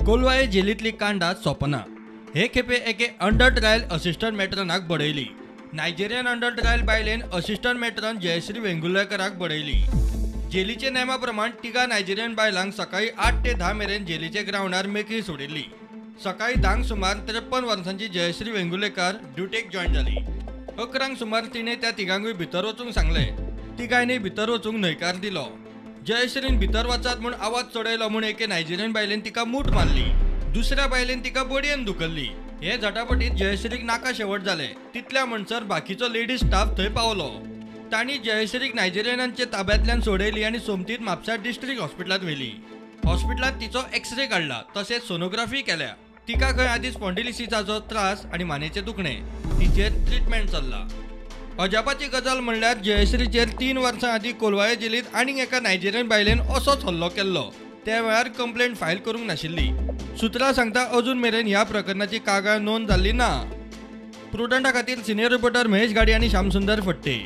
कोलवाळे जेलींतली कांडां सोंपना. हे खेपे एके अंडर ट्रायल असिस्टंट मेट्रनाक बडयली. नायजेरियन अंडर ट्रायल बायलेन असिस्टंट मेट्रन जयश्री वेंगुर्लेकराक बडयली. जेलीचे नेमा प्रमाण तिगा नायजेरियन बायलांक सकाळी 8 ते 10 मेरेन जेलीचे ग्रावंडार मेकळी सोडिल्ली. सकाळी 10 सुमार 53 वर्सांची जयश्री वेंगुर्लेकर ड्युटेक जॉयन जाली. 11 सुमार तिणें त्या तिगांकूय भितर वचूंक सांगलें. तिगांनी भितर वचूंक न्हयकार दिलो. जयश्रीन भितर वचात म्हूण आवाज चडयलो म्हूण एके नायजेरियन बायलेन तिका मूठ मारली. दुसऱ्या बायलेन तिका बडयेन धुकल्ली. हे झटापटीत जयश्रीक नाका शेवट जाले. तितल्या म्हणसर बाकीचो लेडीज स्टाफ थंय पावलो. तांणी जयश्रीक नायजेरियनांच्या ताब्यांतल्यान सोडयली आनी सोमतीत म्हापसा डिस्ट्रिक्ट हॉस्पिटलांत व्हेली. हॉस्पिटलांत तिचो एक्सरे काडला तशेंच सोनोग्राफी केल्या. तिका खंय आदीं स्पॉन्डिलिसिसाचो त्रास आनी मानेचें दुखणें. तिचेर ट्रिटमेंट चल्ला. अजापाची गजाल म्हणल्यार जयश्रीचेर 3 वर्सां आदीं कोलवाळे जेलींत आनीक एका नायजेरियन बायलेन असोच हल्लो केल्लो. त्या वेळार कंप्लेंट फायल करूंक नाशिल्ली. सुत्रां सांगता अजून मेरेन ह्या प्रकरणाची कागाळ नोंद जाल्ली ना. प्रुडंटा खातीर सिनियर रिपोर्टर महेश गाडी आनी श्यामसुंदर फट्टे.